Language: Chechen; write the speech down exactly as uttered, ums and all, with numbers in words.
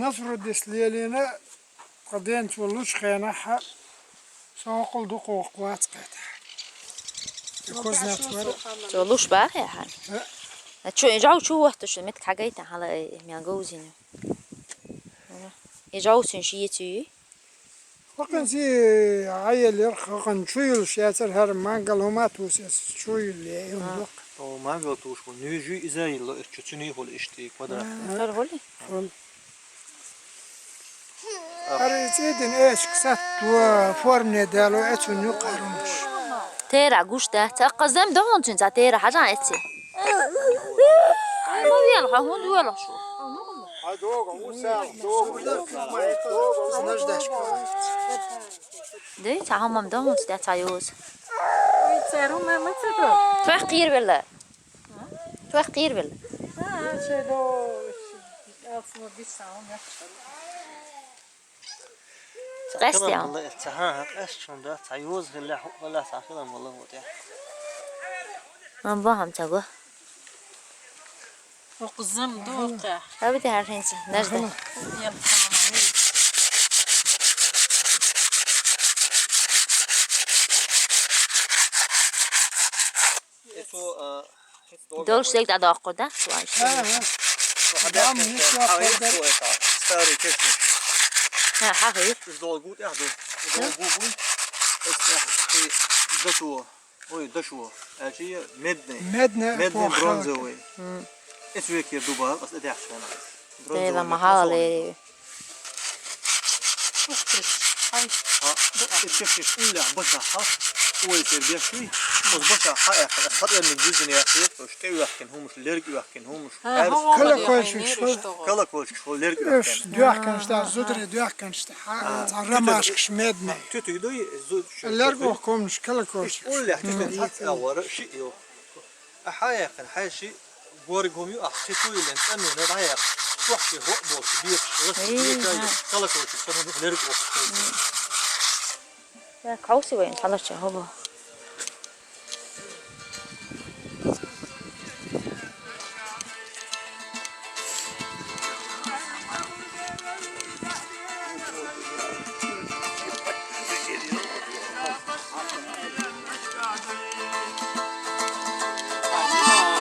Насрудис лелийна, кхо ден цо лучу хенахь, со хьокъал дукха воккха вац кхетахь. И кузнец вара. Цо луш бахьа хьан? Э. А чу, и жау чу вахтуш, мет кхагайта хьала, э, мел говзина. И жау син шиеций? Хакан си Ӏайеллера, хакан чу юлуш яцара хӀара мангал хӀума тусес, чу юлле, и хӀума А. дукха. О, мангал туш ву, нуьжи иза йилло, эс чу цуьнийхула иштта и квадрат. А. Хар хӀули? Хул. ХӀара и цӀийдина эчка сатто форме дало, эцун юкъа хӀара хӀумаш. Тера гуш дац, аккха зем догӀун цуьнца тера хьажан эци. Ай, ма вела, хьо хӀунда вела шу? Ай, догӀу, ву сел, догӀу, ву сел, догӀу, ву сел. Дей, цхьа хӀумам догӀун цу тӀе цхьа юза. Ой, цару ма, ма ца до. Твех кхийр велла. Твех кхийр велла. А, а, че до, алцну биса, он я. Къестя. Ца хьан, хьан, къестчун да, ца юз хилла, хӀу-, хилла, ца хилла, валла, вот я. Ам бахам ца го. Окъузам дукъа. Аби де хьархинца, нажда. Ел хана. Долуш дерг дӀадоккху, да? Ага. Дам, нисла, подер. Старый кешник. Ха, ха, ха. Из долгу тӀехь ду. Долгу бу. Из тӀехь и дашо. Ой, дашо. Аьлчи медный. Медный, бронзовый. Эс векер ду бахьа, ас тӀехь шена. Дела ма хьалале. Ух ты, хьай. Ха, и чехиш уллехь башахь хьа, ойсер беш вуй. Оцу башахь хьа аьлла, хьа тӀе ма вуьззина яхъе, оцу тӀе оьхкина хӀумаш, лерг оьхкина хӀумаш. Ха, хьаьрца хӀо Колокольчик вала шо. Колокольчик шо, лерг оьхкина. Эш доьхканаш да, зударий доьхканаш да, хьа, А, цхьа тутуг ромашкаш медный. Тутуг дуй, зу-, шу Лерг тутуг. Охкомнаш колокольчик. Уллехь тутуг хьа а вара, шиъ йо. Ахьа яьккхина, хьаьший, горга хӀума ю ахь, кхин цу йиллина, цӀаннина дӀаяьккха. Чохь ши хӀоъ болчу, бекаш, лаша, Эй, бекаш, ха. Колокольчик, сан хӀума лерг оцу. Я, кхьовси вайн, хьаларча, хӀо бу?